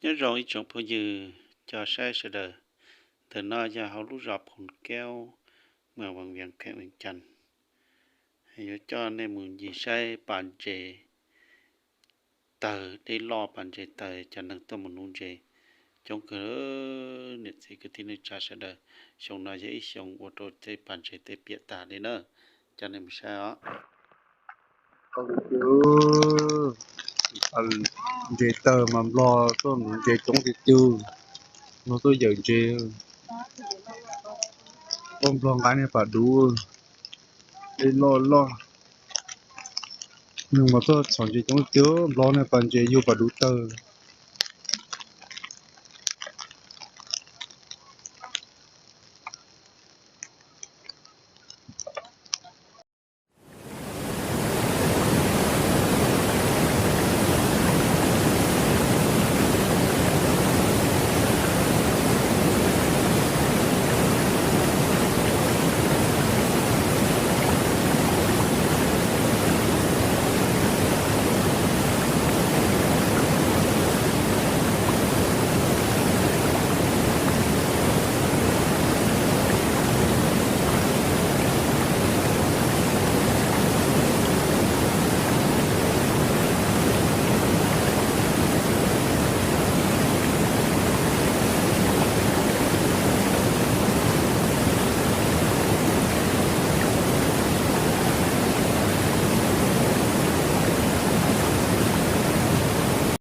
Nyob zoo ib tsoom phooj ywg cov saib sawv daws, ntawm no yog hauv lub zos Phoos Kaub, mas Vaj Vias Kheem Vees Cas, yuav coj nej mus ncig saib pas ntses tawg, dej loj pas ntses tawg, cov neeg tuaj mus nuv ntses coob kawg. Niam txiv kwv tij neej tsa sawv daws, xyoo no yog ib xyoo ua rau tej pas ntses tej piam tag li na. Coj nej mus saib os. Ntses tawg mas Nplog tuaj nuv ntses coob tiag tiag, Nplog tuaj yawm ntses, tuaj Nplog nqa niag pas duv, dej loj loj, neeg mas tuaj txhom ntses coob tiag, Nplog niag pas ntses yug pas duv tawg.